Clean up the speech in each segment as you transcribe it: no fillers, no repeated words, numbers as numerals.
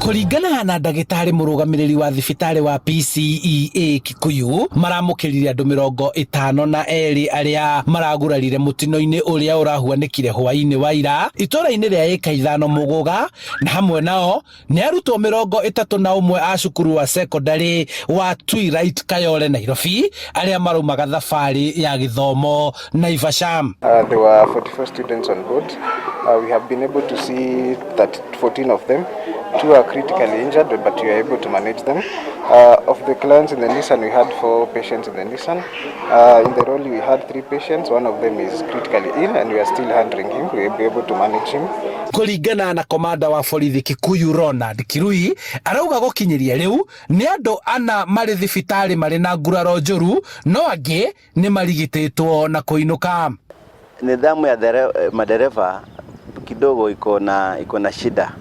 Kũringana na ndagĩtarĩ mũrũgamĩrĩri wa thibitarĩ wa PCEA Kikuyu, maramũkĩrire andũ 52 arĩa maragurarire mũtino-inĩ ũrĩa ũrahuanĩkire hwaĩ-inĩ wa ira itũra-inĩ rĩa ĩka 5 Mũgũga, na hamwe nao nĩ arutwo 31 a cukuru wa sekondarĩ wa Twilight Kayole Nairobi arĩa maraumaga thabarĩ ya gĩthomo Naivasha. There were 44 students on board. We have been able to see that 14 of them. 2 are critically injured, but we are able to manage them. Of the clients in the Nissan, we had 4 patients in the Nissan. In the Rolly, we had 3 patients. One of them is critically ill, and we are still handling him. We will be able to manage him. Kũringana na komanda wa borithi Kikuyu Ronald Kirui, arauga gũkinyĩria rĩu nĩ andũ 4 marĩ thibitarĩ marĩ na nguraro njũru, no angĩ nĩ marigitĩtwo na kũinũka. Nidhamu ya madereva kidogo iko na shida.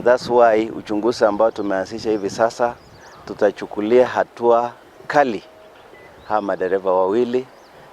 That's why uchunguzi ambao tumeanzisha hivi sasa tutachukulia hatua kali hawa madereva wawili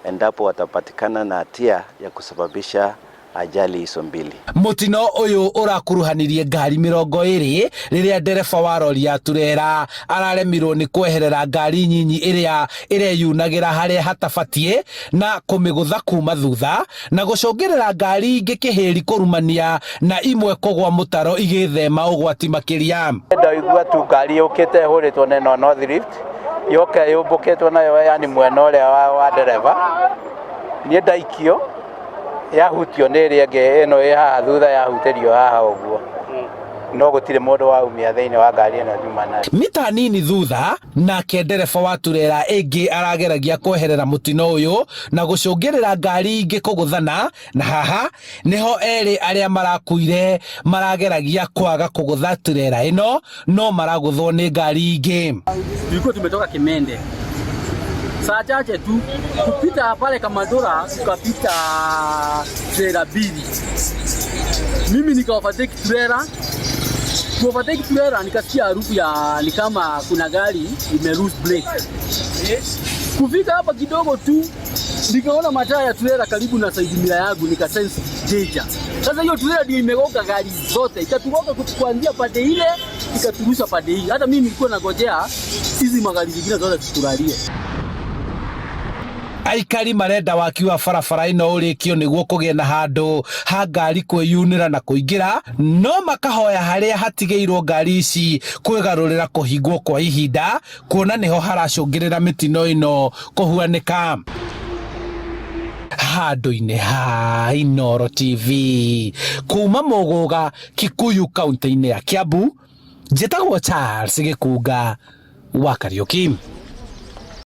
endapo watapatikana na hatia ya kusababisha ajali hizo mbili. Mutino uyu urakuruhanirie ngari 20 riria ndereba wa rori ya turera araremirwo ni kweherera ngari nyinyi iria ireyunagira haria hatabatie na kumigutha kuma thutha na gucungirira ngari ingi kihiri kurumania na imwe kugwa mutaro igithema ugwati makiria. Ndaigua tu ngari yukite ihuritwo na ĩno North Rift yoka yumbukitwo nayo yani mwena uria wa ndereba nie ndaikio yahutio nĩ ĩrĩa ĩngĩ ĩno ĩ haha thutha yahutĩrio haha ũguo no gũtirĩ mũndũ waumia thĩinĩ wa ngari ĩno nyuma nayo. Mita nini thutha nake ndereba wa turera ĩngĩ arageragia kweherera mũtino ũyũ na gũcũngĩrĩra ngari ingĩ kũgũthana, na haha niho erĩ arĩa marakuire marageragia kwaga kũgũtha turera ĩno no maragũthwo nĩ ngari ingĩ. Tulikuwa tumetoka Kimende saa chache tu kupita pale Kamandura, tukapita trela mbili, mimi nika overtake trela, ku overtake trela nikasikia harufu ya ni kama kuna gari ime lose brake. Kufika hapa kidogo tu nikaona mataa ya trela karibu na side mirror yangu, nika sense danger. Sasa hiyo trela ndio imegonga gari zote, ikatugonga kuanzia pande ile ikaturusha pande hii. Hata mimi nilikuwa nangojea hizi magari zingine zote tutulalie. Aikari marenda waki wa barabara ĩno ũrĩkio nĩguo kũgĩe na handũ ha ngari kwĩyunĩra na kũingĩra, no makahoya harĩa hatigĩirwo ngari ici kwĩgarũrĩra kũhingwo kwa ihinda kuona nĩho haracũngĩrĩra mĩtino ĩno kũhuanĩka. Handũ-inĩ ha Inooro TV kuma Mũgũga, Kikuyu, kaunti-inĩ ya Kiambu, njĩtagwo Charles Gĩkunga wa Kariũki.